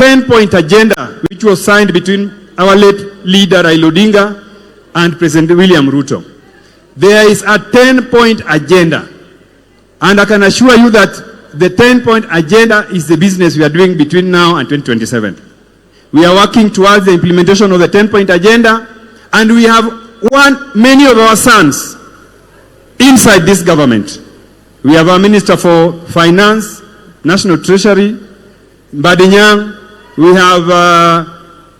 10-point agenda which was signed between our late leader Raila Odinga and President William Ruto. There is a 10-point agenda. And I can assure you that the 10-point agenda is the business we are doing between now and 2027. We are working towards the implementation of the 10-point agenda, and we have one, many of our sons inside this government. We have our Minister for Finance, National Treasury, Mbadi Nyang. We have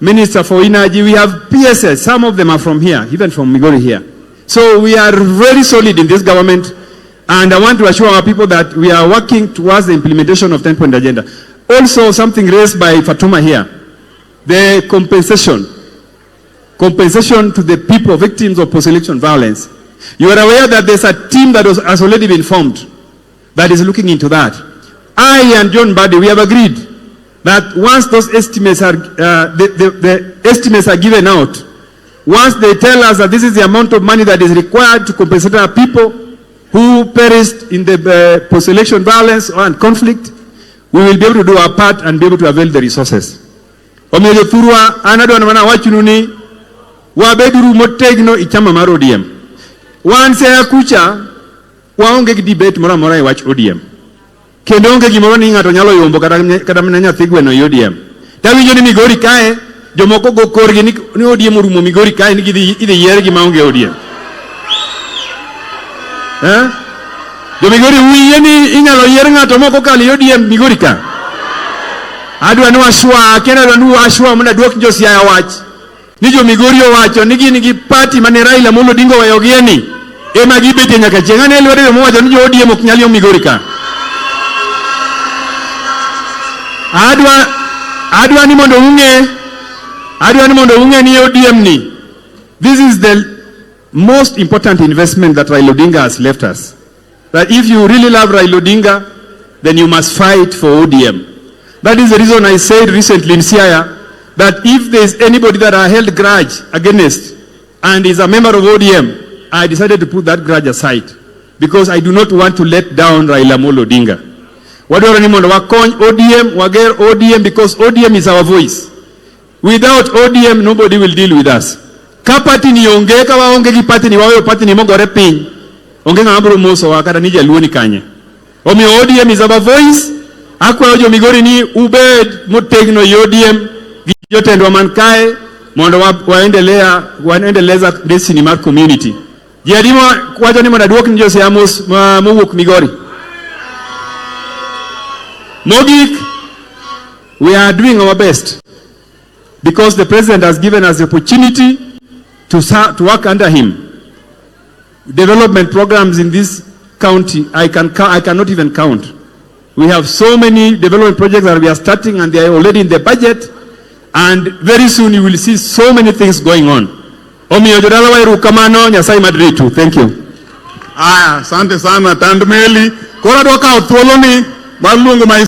Minister for Energy. We have PSS. Some of them are from here, even from Migori here. So we are very solid in this government, and I want to assure our people that we are working towards the implementation of 10-point agenda. Also, something raised by Fatuma here, the compensation. Compensation to the people, victims of post-election violence. You are aware that there's a team that has already been formed that is looking into that. I and John Mbadi, we have agreed that once those estimates are, the estimates are given out, once they tell us that this is the amount of money that is required to compensate our people who perished in the post-election violence and conflict, we will be able to do our part and be able to avail the resources. Omiyo jothurwa, an adwaro mana wachonu ni wabeduru motegno e chama mar ODM. Wan Siaya kucha waonge gi debate moro amora e wach ODM. Kendo onge gimoro ni ng'ato nyalo yombo kata mana nyathi gweno e ODM. Tawinjo ni Migori kae jomoko go korgi ni ODM orumo Migori kae ni gidhi idhi yiergi maonge ODM. Eh? Jo Migori uyie ni inyalo yier ng'ato moko kalo e ODM Migori ka? Adwa ni washwa, kendo adwa ni washwa mondo aduok jo Siaya wach. Ni jo Migori owacho ni gin gi party mane Raila Amolo Odinga oweyogie ni ema gibetie nyaka chieng'. Ane lwedo joma owacho ni jo ODM ok nyal yom Migori ka. Adwa ni mondo ung'e, adwa ni mondo ung'e ni ODM ni, this is the most important investment that Raila Odinga has left us. That if you really love Raila Odinga, then you must fight for ODM. That is the reason I said recently in Siaya that if there is anybody that I held grudge against and is a member of ODM, I decided to put that grudge aside because I do not want to let down Raila Amolo Odinga. Wadwaro ni mondo wakony ODM, wager ODM because ODM is our voice. Without ODM, nobody will deal with us. Ka party ni onge, ka waonge gi party ni, waweyo party ni mogore piny, onge ng'ama biro mosowa kata ni jaluo ni kanye. Omiyo ODM is our voice. Akwayo jo Migori ni ubed motegno e ODM gi jotendwa man kae mondo waendelea waendeleza destiny mar community. Ji adi wacho ni mondo aduok ni jo Siaya mos mowuok Migori? Mogik, we are doing our best because the president has given us the opportunity to work under him. Development programs in this county, I cannot even count. We have so many development projects that we are starting and they are already in the budget, and very soon you will see so many things going on. Omiyo jodala erokamano, Nyasaye madritu. Thank you. Aya, asante sana Tand Meli. Koro adwa kawo thuoloni mar luongo my